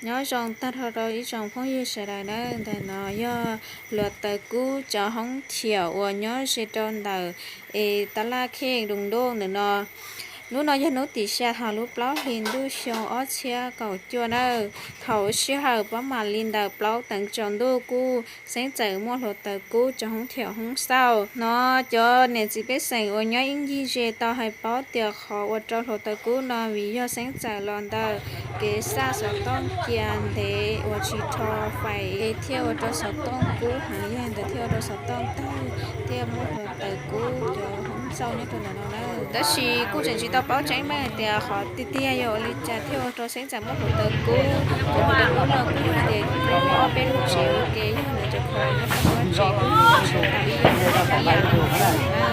Nyob zoo tag nrho rau ib tsoom phooj ywg sawv daws nawb, ntawm no yog hluav taws kub cov hoob thiam uas nyob ze rau ntawm es tab laj khej Doo Doo ntawm no. Hnub no yog hnub tim xya hauv lub plaub hlis ntuj xyoo ob txhiab kaum cuaj nawb. Thaum sij hawm pob mam li ntawm plaub teev tsaus ntuj kuj xeeb txawm muaj hluav taws kub cov hoob thiam hoob xauj no. Cov niam txiv pej xeem uas nyob ib ncig ze tau hais paub tias qhov ua rau hluav taws kub no vim yog xeeb txawm los ntawm kev xa xov tooj cia ntev uas tsis rho fais es thiaj ua rau xov tooj kub heev, yog li ntawd thiaj ua rau xov tooj tawg thiaj muaj hluav taws kub cov hoob xauj nyob rau ntawm no na. Tab sis kuj tseem tsis tau paub tseeb meej hais tias qhov tiag tiag yog ua li cas thiaj ua rau xeeb txawm muaj hluav taws kub. Cov hluav taws kub no kuj yog tias kub ob peb lub tsev ua ke, yog lawv cov khoom nyob rau hauv tsev kuj tsis tau ib yam li ib yam li na.